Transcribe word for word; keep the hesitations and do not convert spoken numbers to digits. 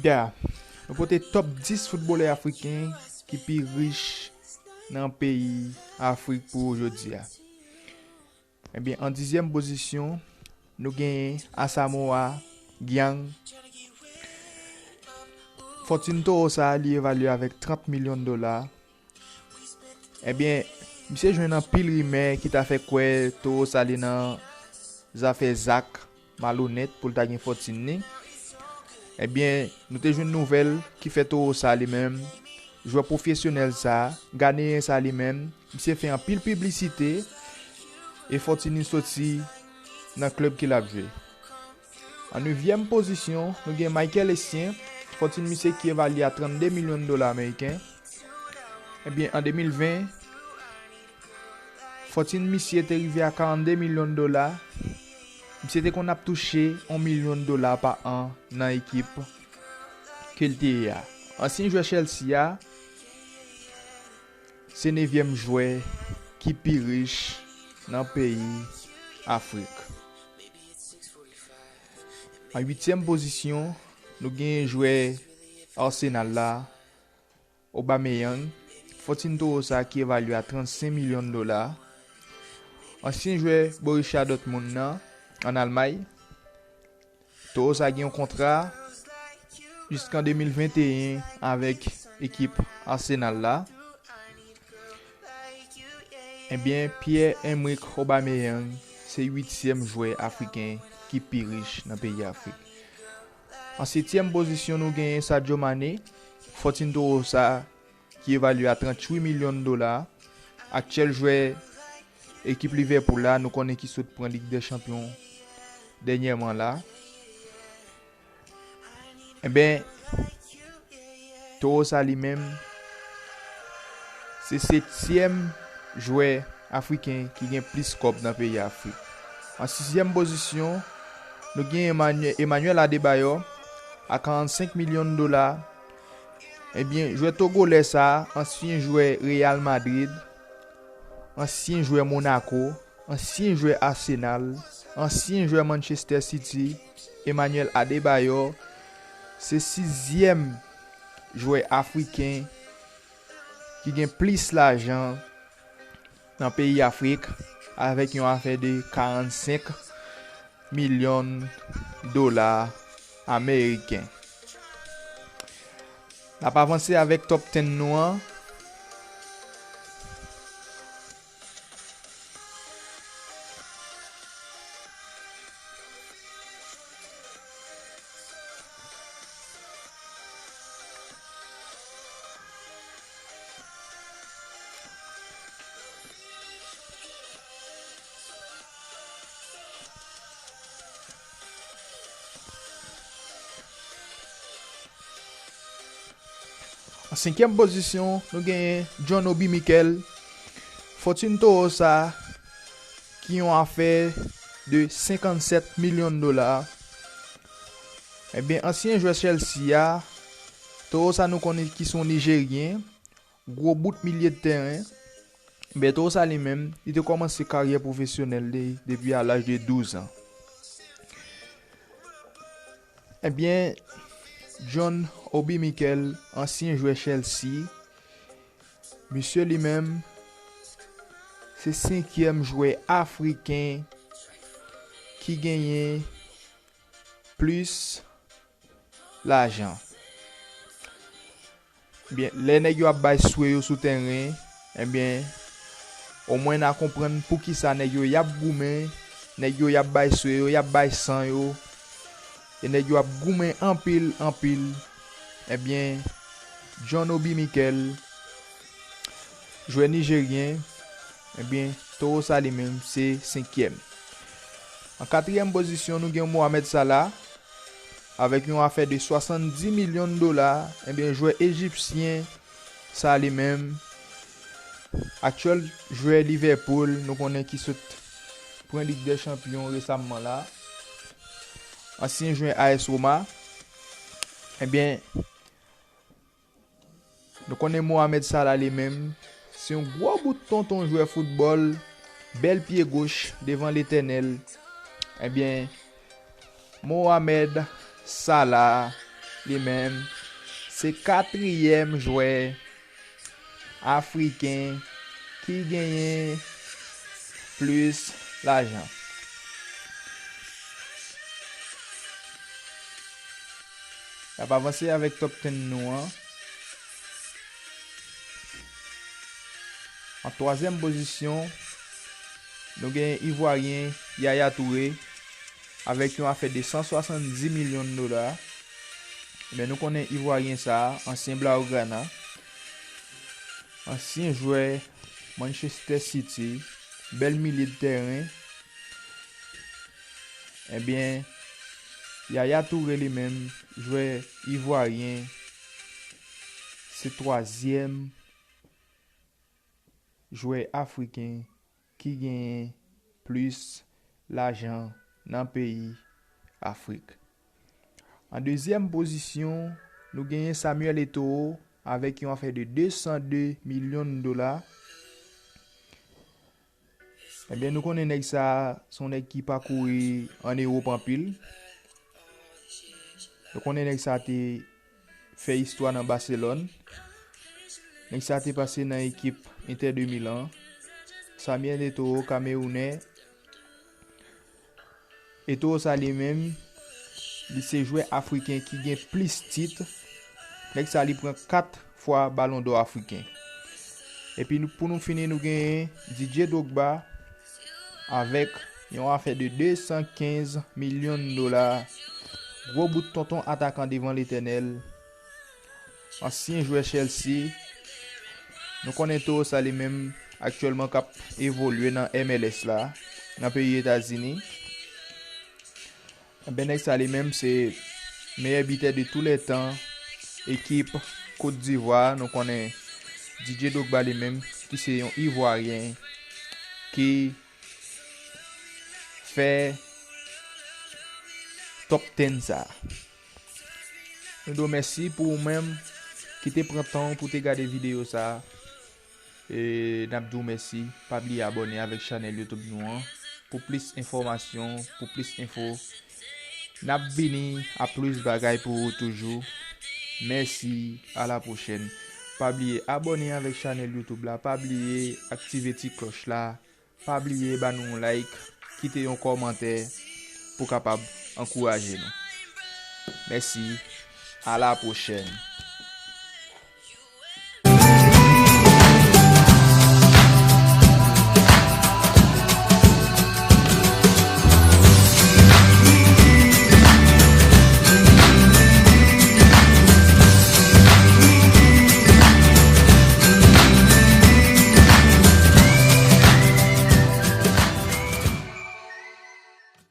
Ya, nou pote top dis foutbolè afriken ki pi rich nan peyi Afrik pou jodi a. Ebyen, an dizyèm pozisyon, nou genyen Asamoah Gyan. Fòtin towo sa a, li evalye avèk trant milyon dola. Ebyen, misye jwenn anpil rimè ki ta fè kwè towo sa a li nan zafè zak malonèt pou l ta gen fòtin li. Ebyen, nou te jwenn nouvèl ki fè towo sa a li menm, jwè pwofesyonèl sa a, ganeyen sa a li menm, misye fè anpil piblisite e fòtin li soti nan klèb ke l ap jwe. An nevyèm pozisyon, nou gen Michael Essien, fòtin misye ki evalye a trannde milyon dola ameriken. Ebyen, an de mil ven, fòtin misye te rive a karannde milyon dola. Misye te konn ap touche yon milyon dola pa an nan ekip ke l te ye a. Ansyen jwè Chelsea a, se nevyèm jwè ki pi rich nan peyi Afrik. An uityèm pozisyon, nou gen jwè Arsenal la, Aubameyang, fòtin towo sa ki evalye a trannsenk milyon dola. Ansyen jwè Borussia Dortmund nan, an Almay, towo sa gen yon kontra jiskan de mil venteyen avèk ekip Arsenal la. Ebyen, Pierre-Emerick Aubameyang se uityèm jwè afriken ki pi rich nan peyi Afrik. An setyèm pozisyon, nou genyen Sadio Mane, fòtin towo sa ki evalye a tranntuit milyon dola. Aktyèl jwè ekip Liverpool la, nou konnen ki sot pran Lig dè Chanpyon dènyèman la. Enben, towo sa li menm, se setyèm jwè afriken ki gen plis kòb nan peyi Afrik. An sizyèm pozisyon, nou gen Emmanuel, Emmanuel Adebayor a karannsenk milyon dola. Ebyen, jwè togolè sa a, ansyen jwè Real Madrid, ansyen jwè Monaco, ansyen jwè Arsenal, ansyen jwè Manchester City, Emmanuel Adebayor, se sizyèm jwè afriken ki gen plis lajan nan peyi Afrik, avèk yon afè de karannsenk milyon dola ameriken. N ap avanse avèk top ten nou an. An senkyèm pozisyon, nou genyen John Obi Mikel. Fòtin towo sa ki yon afè de senkannsèt milyon dola. Ebyen, ansyen jwè Chelsea a, towo sa nou konnen ki se yon Nijeryen, gwo bout milye de tèren. Ebyen, towo sa li menm, li te kòmanse karyè pwofesyonèl li depi a laj de douz an. Ebyen, John Obi Mikel, ansyen jwè Chelsea, misye li menm, se senkyèm jwè afriken ki genyen plis lajan. Ebyen, lè nèg yo ap bay swe yo sou tèren, ebyen, omwen n a konprann poukisa nèg yo y ap goumen, nèg yo y ap bay swe yo, y ap bay san yo, e nèg yo ap goumen anpil, anpil. Ebyen, John Obi Mikel, jwè nijeryen, ebyen, towo sa li menm se senkyèm. An katriyèm pozisyon, nou gen Mohamed Salah, avèk yon afè de swasanndis milyon dola, ebyen, jwè ejipsyen sa li menm, aktyèl jwè Liverpool, nou konnen ki sot pran Lig dè Chanpyon resamman la, ansyen jwè A S Roma, ebyen, nou konnen Mohamed Salah li menm, se yon gwo bout tonton jwè foutbòl, bèl pye goch devan Letènèl. Ebyen, Mohamed Salah, li menm, se katriyèm jwè afriken ki genyen plis lajan. N ap avanse avèk top ten nou an. An twazyèm pozisyon, nou gen Ivwaryen Yaya Touré avèk yon afè de san swasanndis milyon dola. Ebyen, nou konnen Ivwaryen sa a, ansyen Blaugrana, ansyen jwè Manchester City, bèl milye de tèren. Ebyen, Yaya Touré li menm, jwè ivwaryen, se twazyèm jwè afriken ki genyen plis lajan nan peyi Afrik. An dezyèm pozisyon, nou genyen Samuel Eto'o avèk yon afè de de san de milyon dola. Ebyen, nou konnen nèg sa a, se yon nèg ki pa kouri ann Ewòp anpil. Nou konnen nèg sa a te fè istwa nan Baselòn. Nèg sa a te pase nan ekip Inter de Milan. Samuel Eto'o, Kamewounè. Eto'o sa li menm, li se jwè afriken ki gen plis tit. Nèg sa li pran kat fwa Balon dò afriken. Epi nou, pou nou fini, nou genyen Didier Drogba avèk yon afè de de san kenz milyon dola. Gwo bout tonton atakan devan Letènèl. Ansyen jwè Chelsea. Nou konnen Eto'o sa li menm aktyèlman k ap evolye nan M L S la, nan peyi Etazini. Ebyen, nèg sa li menm se meyè bitè de tou lè tan ekip Kot Divwa. Nou konnen Didier Drogba li menm ki se yon Ivwaryen ki fè top ten sa. Nou di w mèsi pou ou menm ki te pran tan w pou te gade videyo sa. E n ap di w mèsi. Pa bliye abòne avèk chanèl YouTube nou an pou plis enfòmasyon, pou plis enfo. N ap vini a plis bagay pou ou toujou. Mèsi, a la pwochèn. Pa bliye abòne avèk chanèl YouTube la. Pa bliye aktive ti klòch la. Pa bliye ba nou yon like, kite yon kòmantè pou kapab ankouraje nou. Mèsi, a la pwochèn.